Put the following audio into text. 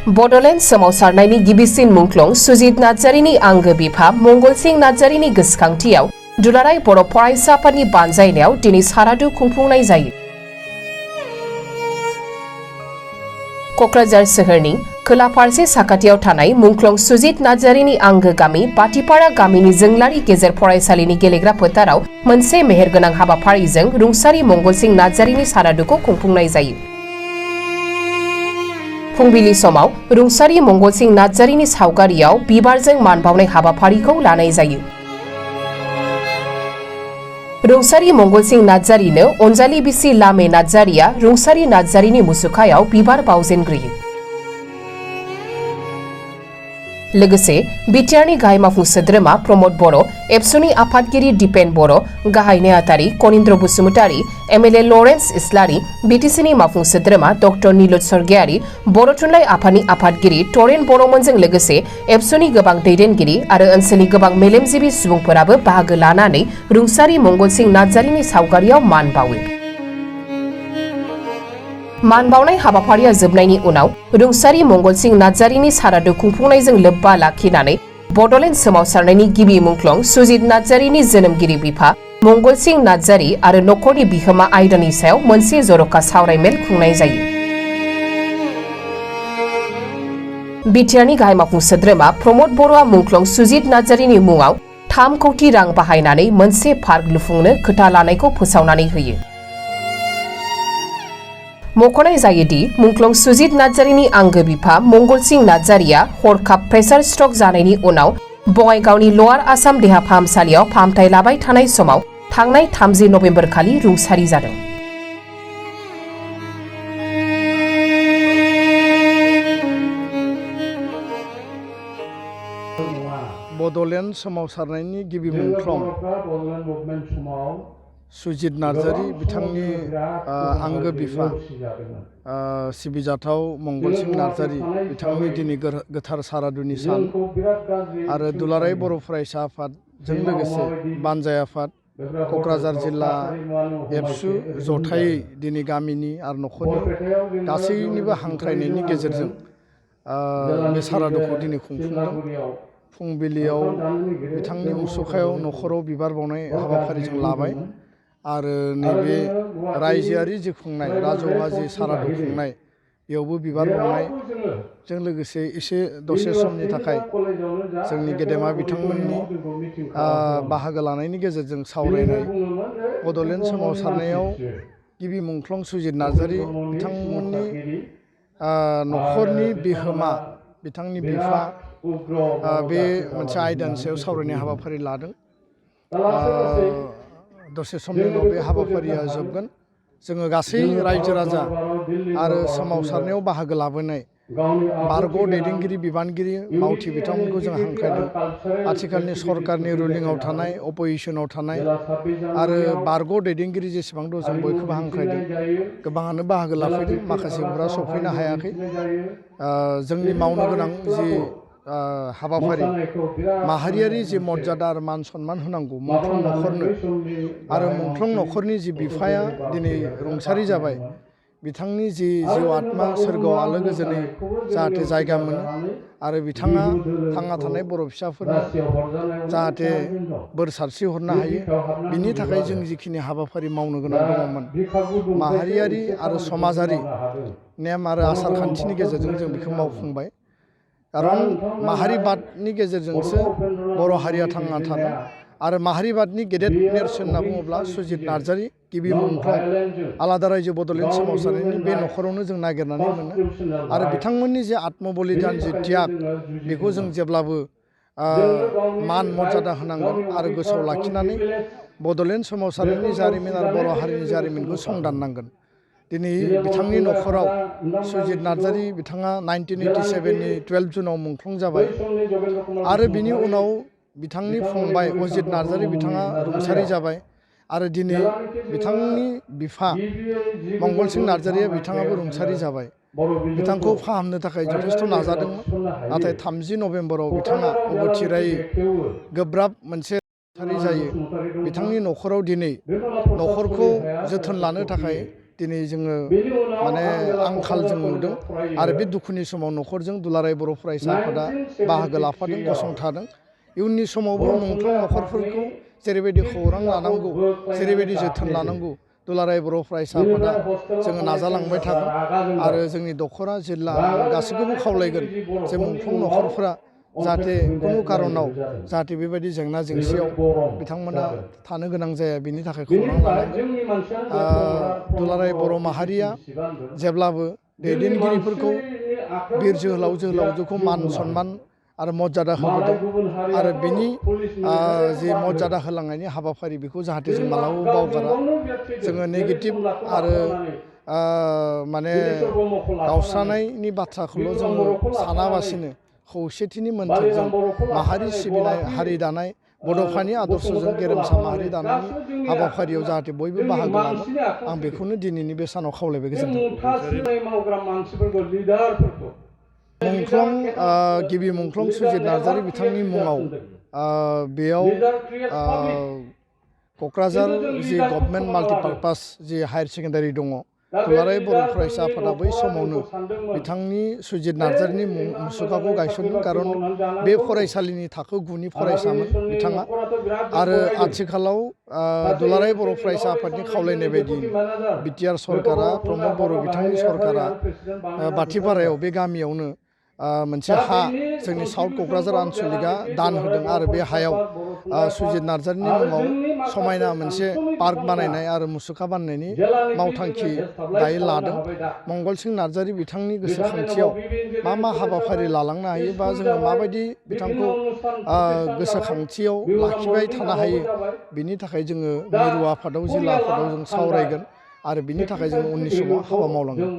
बड'लेण्ड सोमावसारनायनि गिबिसिन मुंख्लं सुजित नार्जारिनि आंगो बिफा मंगलसिं नार्जारिनि गोसोखांथियाव दुलाराय बर' फरायसा आफादनि बानजायनायाव दिनै सारादु खुंफुंनाय जायो। क'क्राझार सोहोरनि खोला फारसे साखाथियाव थानाय मुंख्लं सुजित नार्जारिनि आंगो गामि बाटिपाड़ा गामिनि जोंलारि गेजेर फरायसालिनि गेलेग्रा फोथाराव मोनसे मेहेरगोनां हाबाफारिजों रुंसारि मंगलसिं नार्जारिनि सारादुखौ खुंफुंनाय जायो। फुंबिलि समाव रुंसारि मंगलसिं नार्जारिनि सावगारियाव बिबारजों मान बावनाय हाबाफारिखौ लानाय जायो। रुंसारि मंगलसिं नार्जारिनो अनजालि बिसि लामे नार्जारिया रुंसारि नार्जारिनि मुसुखायाव बिबार बावजेनग्रोयो। लोगोसे बिटिआरनि गाहाय मावफुं सोद्रोमा प्रमद बर', एबसुनि आफादगिरि दिपेन बर', गाहाय नेहाथारि कनिन्द्र बसुमतारी, एमएलए लरेन्स इस्लारि, बिटिसिनि मावफुं सोद्रोमा डक्टर नीलज स्वर्गियारि, बर' थुनलाइ आफादनि आफादगिरि टरेन बर'मोनजों लोगोसे एबसुनि गोबां दैदेनगिरि आरो ओनसोलनि गोबां मेलेमजिबि सुबुंफोराबो बाहागो लानानै रुंसारि मंगलसिं नार्जारिनि सावगारियाव मान बावो। मान बावनाय हाबाफारिया जोबनायनि उनाव रुंसारि मंगलसिं नार्जारिनि सारादु खुंफुंनायजों लोब्बा लाखिनानै बड'लेण्ड सोमावसारनायनि गिबि मुंख्लं सुजित नार्जारिनि जोनोमगिरि बिफा मंगलसिं नार्जारि आरो नखरनि बिहोमा आयदानि सायाव मोनसे जर'खा सावरायमेल खुंनाय जायो। बिटिआरनि गाहाय मावफुं सोद्रोमा प्रमद बर'आ मुंख्लं सुजित नार्जारिनि मुङाव 3 कौटि रां बाहायनानै मोनसे पार्क लुफुंनो खोथा लानायखौ फोसावनानै होयो। मख'नाय जायोदि मुंख्लं सुजित नार्जारिनि आंगो बिफा मंगलसिं नार्जारिया हरखाब प्रेसार स्ट्रक जानायनि उनाव बङाइगावनि लवार आसाम देहा फाहामसालियाव फाहामथाय लाबाय थानाय समाव थांनाय 30 नबेम्बर खालि रुंसारि जादों। बड'लेण्ड सोमावसारनायनि गिबि मुंख्लं सुजित नार्जारि बिथांनि आंगो बिफा सिबिजाथाव मंगलसिं नार्जारि बिथांनि दिनै गोथार सारादुनि सान आरो दुलाराय बर' फरायसा आफादजों लोगोसे बानजाय आफाद क'क्राझार जिल्ला एबसु जथायै दिनै गामिनि आरो नखरनि गासैनिबो हांख्रायनायनि गेजेरजों बे सारादुखौ दिनै खुंफुंदों। फुंबिलियाव बिथांनि मुसुखायाव नखराव बिबार बावनाय हाबाफारिजों लाबाय आरो नैबे रायजोआरि जि खुंनाय राजौआ जि सारादु खुंनाय बेयावबो बिबार बावनायजों लोगोसे एसे दसे समनि थाखाय जोंनि गेदेमा बिथांमोननि बाहागो लानायनि गेजेरजों सावरायनाय बड'लेण्ड सोमावसारनायाव गिबि मुंख्लं सुजित नार्जारि बिथांमोननि नखरनि बिहोमा बिथांनि बिफा बे मोनसे आयदानि सायाव सावरायनाय हाबाफारि लादों। दसे समनि उनाव बे हाबाफारिया जोबगोन। जोङो गासै रायजो राजा आरो सोमावसारनायाव बाहागो लाबोनाय बारग' दैदेनगिरि बिबानगिरि मावथि बिथांमोनखौ जों हांख्रायदों। आथिखालनि सरकारनि रुलिंआव थानाय अपोजिसनाव थानाय आरो बारग' दैदेनगिरि जेसेबां दं जों बयखौबो हांख्रायदों। गोबाङानो बाहागो लाफैदों, माखासेफोरा सफैनो हायाखै। जोंनि मावनो गोनां जि हाबाफारि माहारियारि जि मर्यादा आरो मान सन्मान होनांगौ मुंख्लं नखरनो आरो मुंख्लं नखरनि जि बिफाया दिनै रुंसारि जाबाय बिथांनि जि जिउ आत्मा सोरगोआव आलो गोजोनै जाहाथे जायगा मोनो आरो बिथाङा थांना थानाय बर' फिसाफोरनो जाहाथे बोर सारस्रि हरनो हायो बिनि थाखाय जों जिखिनि हाबाफारि मावनो गोनां दङमोन माहारियारि आरो समाजारि नेम आरो आसार खान्थिनि गेजेरजों जों बेखौ मावफुंबाय। खारन माहारिबादनि गेजेरजोंसो बर' हारिया थांना थादों आरो माहारिबादनि गेदेर नेरसोन होनना बुङोब्ला सुजित नार्जारि गिबि मुंख्लं आलादा रायजो बड'लेण्ड सोमावसारनायनि बे नखरावनो जों नागिरनानै मोनो आरो बिथांमोननि जे आत्मबलिदान जि त्याग बेखौ जों जेब्लाबो मान मर्यादा होनांगोन आरो गोसोआव लाखिनानै बड'लेण्ड सोमावसारनायनि जारिमिन आरो बर' हारिनि जारिमिनखौ संदाननांगोन। दिनै बिथांनि नखराव सुजित नार्जारि बिथाङा 1987 नि 12 जुनाव मुंख्लं जाबाय आरो बिनि उनाव बिथांनि फंबाय अजित नार्जारि बिथाङा रुंसारि जाबाय आरो दिनै बिथांनि बिफा मंगलसिं नार्जारिया बिथाङाबो रुंसारि जाबाय। बिथांखौ फाहामनो थाखाय जथेस्थ' नाजादोंमोन नाथाय 30 नबेम्बराव बिथाङा अबथिरायै गोब्राब मोनसे थासारि जायो। बिथांनि नखराव दिनै नखरखौ जोथोन लानो थाखाय दिनै जोङो माने आंखाल जों नुदों आरो बे दुखुनि समाव न'खरजों दुलाराय बर' फरायसा आफादा बाहागो लाफादों गसंथादों। इयुननि समावबो मुंख्लं न'खरफोरखौ जेरैबायदि खौरां लानांगौ जेरैबायदि जोथोन लानांगौ दुलाराय बर' फरायसा आफादा जोङो नाजालांबाय थागोन आरो जोंनि दख'रा जिल्ला गासैखौबो खावलायगोन जे मुंख्लं न'खरफोरा जाहाथे खुनु कारनाव जाहाथे बेबायदि जेंना जेंसियाव बिथांमोना थानो गोनां जाया बिनि थाखाय खौरां लानांगोन। दुलाराय बर' माहारिया जेब्लाबो दैदेनगिरिफोरखौ बिर जोहोलाव जोहोलावजोखौ मान सनमान आरो मर्यादा होबोदों आरो बिनि जि मर्यादा होलांनायनि हाबाफारि बेखौ जाहाथे जों मालाबाबो बावगारा। जोङो नेगेटिभ आरो माने गावस्रानायनि बाथ्राखौल' जोङो सानाबासिनो खौसेथिनि मोन्थोरजों माहारि सिबिनाय हारि दानाय बड'फानि आदर्शजों गेरेमसा माहारि दानायनि हाबाफारियाव जाहाथे बयबो बाहागो लागोन आं बेखौनो दिनैनि बे सानाव खावलायबाय। गोजोन्थों। मुंख्लं गिबि मुंख्लं सुजित नार्जारि बिथांनि मुङाव बेयाव क'क्राझार जि गभर्नमेन्ट माल्टिपार्पास जि हायार सेकेन्डारि दङ दुलाराय बर' फरायसा आफादा बै समावनो बिथांनि सुजित नार्जारिनि मुसुखाखौ गायसनदों खारन बे फरायसालिनि थाखो 9नि फरायसामोन बिथाङा आरो आथिखालाव दुलाराय बर' फरायसा आफादनि खावलायनाय बायदि बिटिआर सरकारा प्रमद बर' बिथांनि सरकारा बाथिपारायाव बे गामियावनो मोनसे हा जोंनि साउथ क'क्राझार आनसलिकआ दान होदों आरो बे हायाव सुजित नार्जारिनि मुङाव समायना मोनसे पार्क बानायनाय आरो मुसुखा बानायनायनि मावथांखि दायो लादों। मंगलसिं नार्जारि बिथांनि गोसोखांथियाव मा हाबाफारि लालांनो हायो बा जोङो माबायदि बिथांखौ गोसोखांथियाव लाखिबाय थानो हायो बिनि थाखाय जोङो मिरु आफादाव जिल्ला आफादाव जों सावरायगोन आरो बिनि थाखाय जों उननि समाव हाबा मावलांगोन।